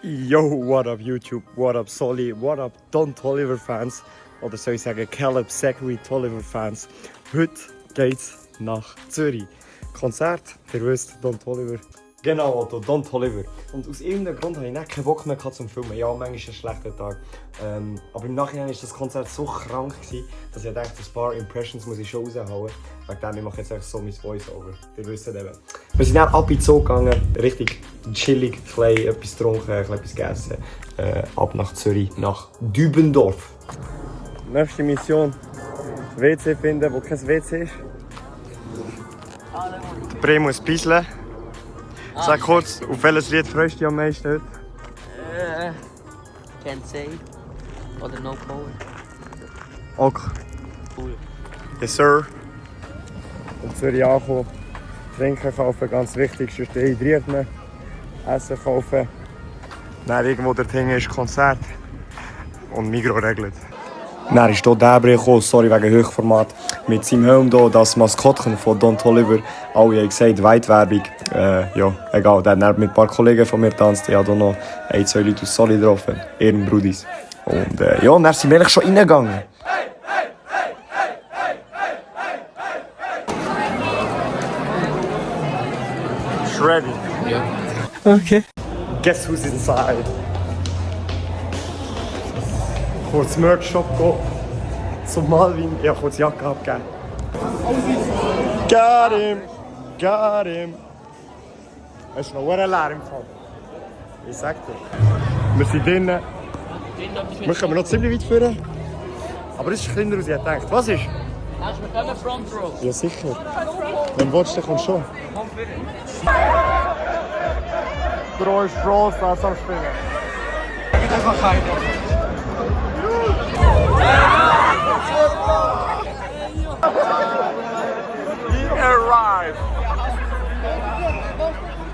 Yo, what up YouTube, what up Solly, what up Don Toliver Fans, oder soll ich sagen Caleb Zachary Toliver Fans. Heute geht's nach Zürich. Konzert, ihr wisst, Don Toliver. Genau, Otto, Don Toliver. Und aus irgendeinem Grund hatte ich nicht keinen Bock mehr zum Filmen. Ja, manchmal ist es ein schlechter Tag. Aber im Nachhinein war das Konzert so krank, dass ich dachte, ein paar Impressions muss ich schon raushauen. Wegen dem, ich mache jetzt einfach so mein Voice-Over. Ihr wisst eben. Wir sind dann ab in den Zoo gegangen, richtig chillig, etwas getrunken, etwas gegessen. Ab nach Zürich, nach Dübendorf. Nächste Mission, WC finden, wo kein WC ist. Der Bre muss bisseln. Sag kurz, auf welches Lied freust du dich am meisten heute? Can't say. Oder No Power. Ok. Cool. Yes, sir. In Zürich ankommen, Trinken kaufen, ganz wichtig, sonst dehydriert man. Essen kaufen. Dann irgendwo dorthin ist Konzert. Und Migros regelt. Dann ist hier der gekommen, sorry wegen Hochformat, mit seinem Helm hier, das Maskottchen von Don Toliver. Alle haben gesagt, Weitwerbung. Ja, egal, der hat dann mit ein paar Kollegen von mir getanzt. Ich habe hier noch ein, zwei Leute aus Solly getroffen, Ehrenbrudis. Und ja, und dann sind wir eigentlich schon reingegangen. It's ready. Ja. Okay. Guess who's inside? Kurz Merch-Shop gehen, zum Malvin, ich habe kurz die Jacke abgegeben. Got him! Es ist noch ein leer im Fall. Ich sag dir. Wir sind drinnen. Wir kommen noch ziemlich weit führen. Aber es ist kleiner, als ich gedacht. Was ist? Wir kommen Front Row. Ja, sicher. Wenn du willst, dann kommst du schon. Bro ist Frost, er ist am Spielen. Einfach keiner.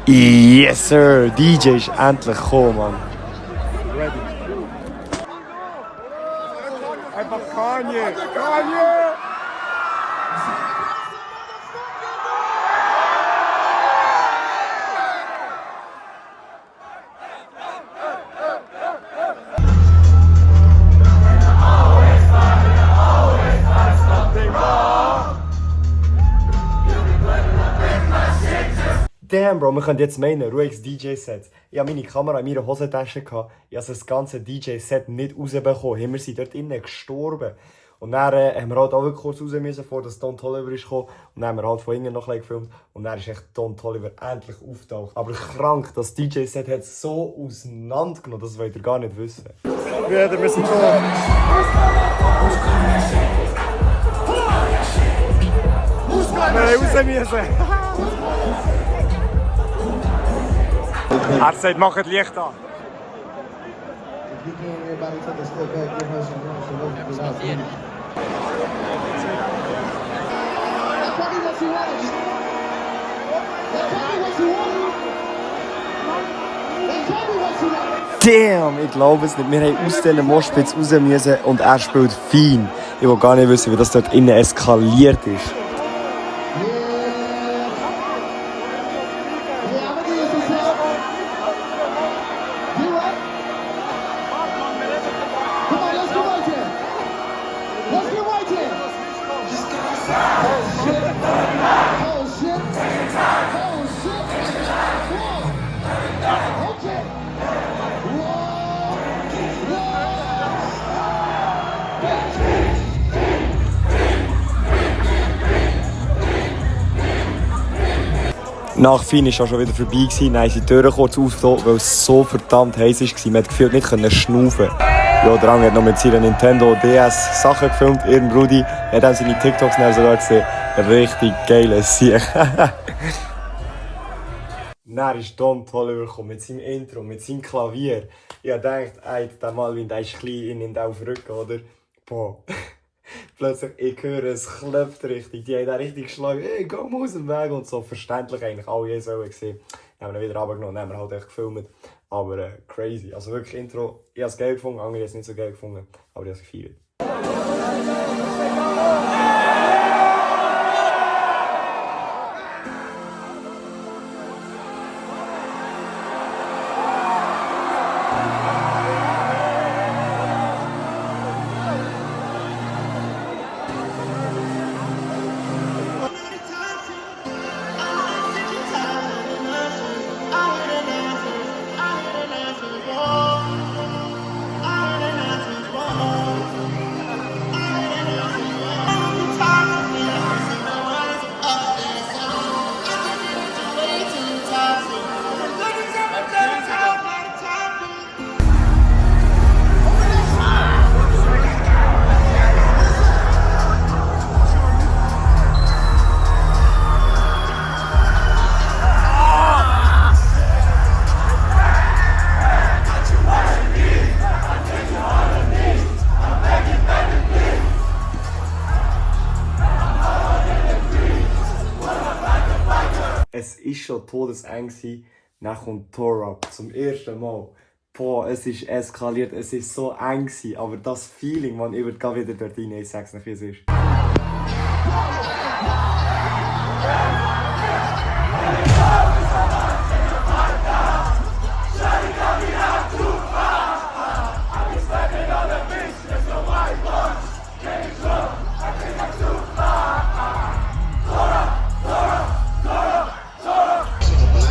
Yes sir, DJ ist endlich gekommen, Mann. Ready. Einfach Kanye! Damn, Bro, wir können jetzt meinen, ruhiges DJ-Set. Ich hatte meine Kamera in meiner Hosentasche. Ich habe das ganze DJ-Set nicht rausbekommen. Wir sind dort innen gestorben. Und dann haben wir halt auch wirklich kurz raus müssen, bevor das Don Toliver ist gekommen. Und dann haben wir halt von innen noch ein bisschen gefilmt. Und dann ist echt Don Toliver endlich auftaucht. Aber krank, das DJ-Set hat so auseinandergenommen, das wollt ihr gar nicht wissen. Wir sind da. Wir raus müssen. Er sagt, macht Licht an. Damn, ich glaube es nicht. Wir haben aus diesen Moshpits raus müssen und er spielt fein. Ich will gar nicht wissen, wie das dort innen eskaliert ist. Nach Fien war schon wieder vorbei. Dann haben sie die Türen kurz aufgetan, weil es so verdammt heiß war. Man hat gefühlt nicht schnaufen. Ja, der Rang hat noch mit seiner Nintendo DS Sachen gefilmt, ihren Brudi. Er hat dann seine TikToks sogar gesehen. Richtig geiles Sieg. Dann ist Don Toliver gekommen mit seinem Intro, mit seinem Klavier. Ich dachte, der Malvin, der ist klein, ihn nimmt auf den Rücken, oder? Boah. Plötzlich, ich höre, es klopft richtig. Die haben da richtig geschlagen. Hey, geh mal aus dem Weg. Und so verständlich eigentlich. Alle sollen gesehen. Haben wir ihn wieder runtergenommen und haben halt echt gefilmt. Aber crazy. Also wirklich Intro. Ich habe es geil gefunden, andere haben es nicht so geil gefunden. Aber ich habe es gefeiert. ist schon todeseng gewesen. Dann kommt Tore Up zum ersten Mal. Boah, es ist eskaliert, es ist so eng gewesen. Aber das Feeling, man, ich würde gar wieder dort rein, ich sag's nicht, wie es ist.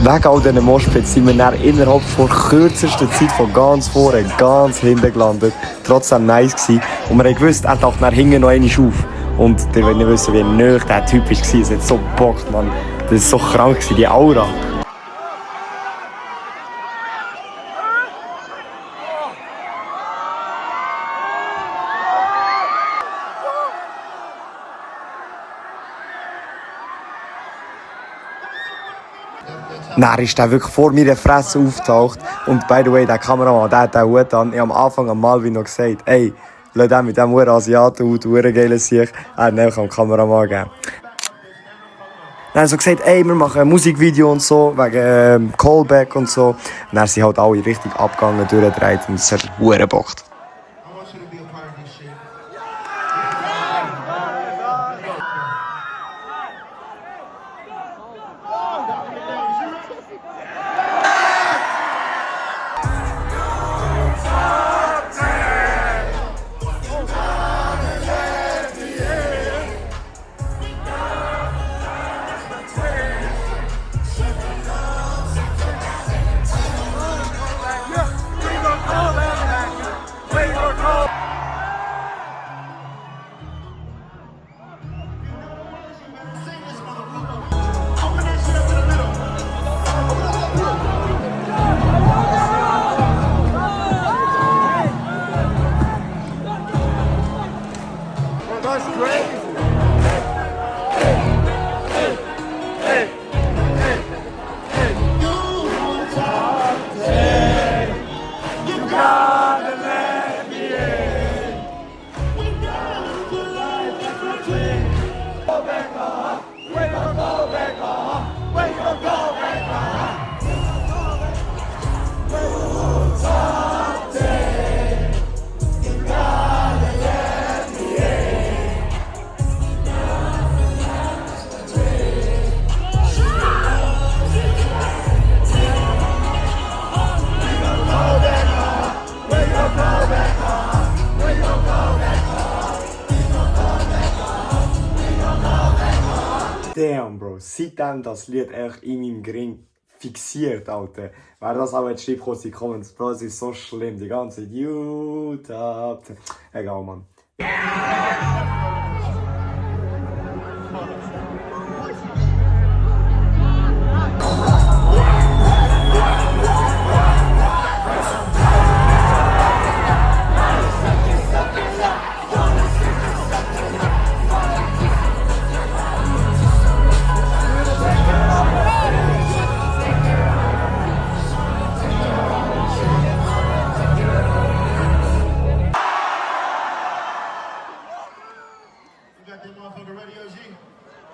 Wegen all diesen Moshpits sind wir dann innerhalb von kürzester Zeit von ganz vorne, ganz hinten gelandet. Trotzdem nice gewesen. Und wir haben gewusst, er taucht dann hinten noch einmal auf. Und ihr wollt nicht wissen, wie nah der Typ war. Es hat so gebockt, Mann. Das war so krank, die Aura. Dann ist der wirklich vor meiner Fresse aufgetaucht. Und by the way, der Kameramann, der hat den Hut an. Ich habe am Anfang an Malvin noch gesagt, ey, lass den mit diesem Asiaten-Hut, geilen Sieg. Er hat ihn einfach am Kameramann gegeben. Dann haben sie gesagt, ey, wir machen ein Musikvideo und so, wegen Callback und so. Und dann sind halt alle richtig abgegangen, durchgedreht und es hat verdammt gebockt. That's crazy. Damn, Bro, seitdem das Lied echt in meinem Gring fixiert, Alter. Wer das auch jetzt schreibt, kurz in die Comments, Bro, es ist so schlimm, die ganze Zeit. YouTube. Egal, Mann.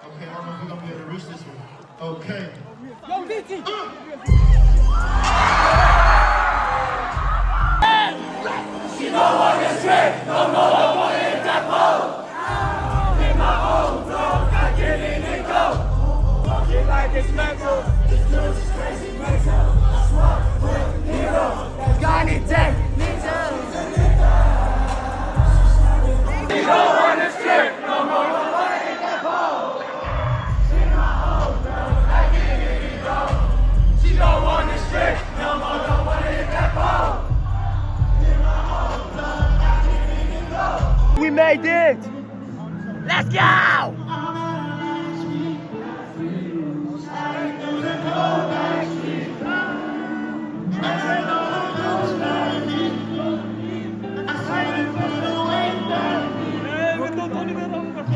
Okay, I don't know if we're gonna be able to reach this one. Okay. Yo, DT! She don't want this trick, no more, I want it in that pole. In my own dog, I get in and go. Walking like it's mental, this dude's crazy mental. Swap with hero, got it dead, She don't want this trick, no more, I want it in that pole. In my own dog, I get in and go. She don't want this trick, no more, I want it in that pole. We made it! Let's go!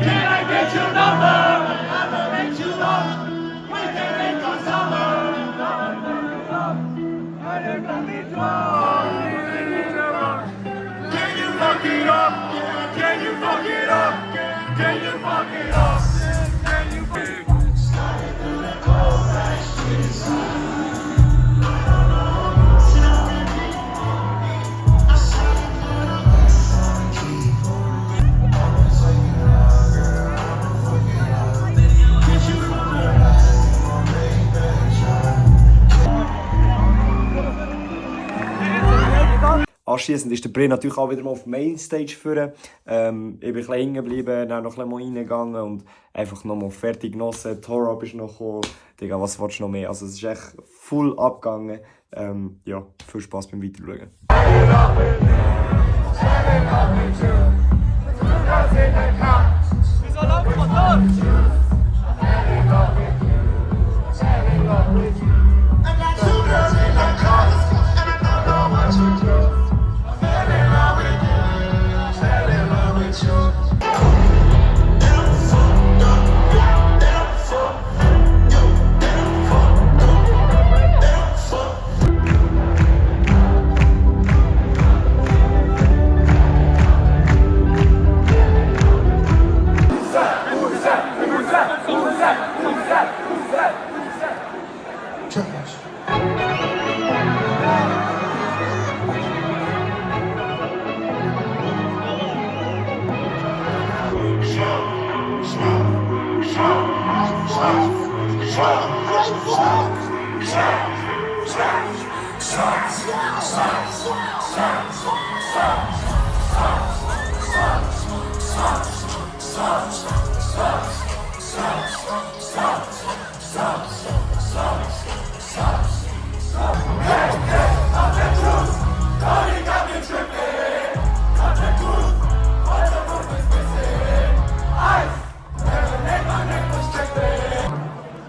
Can I get your number? I'ma let you know. We can make our summer. Can you fuck it up? Can you fuck it up? Can you fuck it up? Anschliessend ist der Brin natürlich auch wieder mal auf die Mainstage führen. Ich bin ein bisschen hängen geblieben, dann noch ein bisschen reingegangen und einfach nochmal fertig genossen. Torab ist noch gekommen. Digga, was willst du noch mehr? Also es ist echt full abgegangen. Ja, viel Spaß beim Weiterschauen.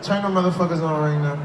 Turn them motherfuckers on right now.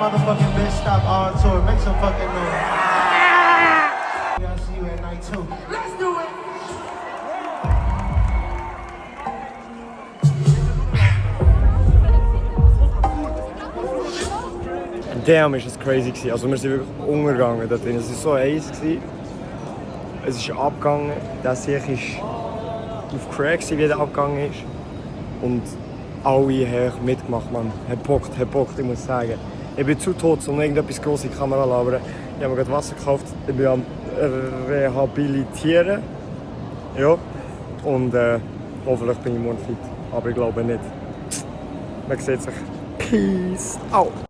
Motherfucking best stop on tour. Make some fucking noise. I'll see you at night too. Let's do it. Damn, ist das crazy gewesen. Also wir sind wirklich untergegangen dort drin. Es war so heiß gewesen. Es ist abgegangen. Der Sieg ist auf Crack, wie der abgegangen ist. Und alle haben mitgemacht, man. Hat bockt, ich muss sagen. Ich bin zu tot, um irgendetwas groß in die Kamera zu labern. Ich habe mir gerade Wasser gekauft. Ich bin am Rehabilitieren. Ja. Und hoffentlich bin ich morgen fit. Aber ich glaube nicht. Man sieht sich. Peace out.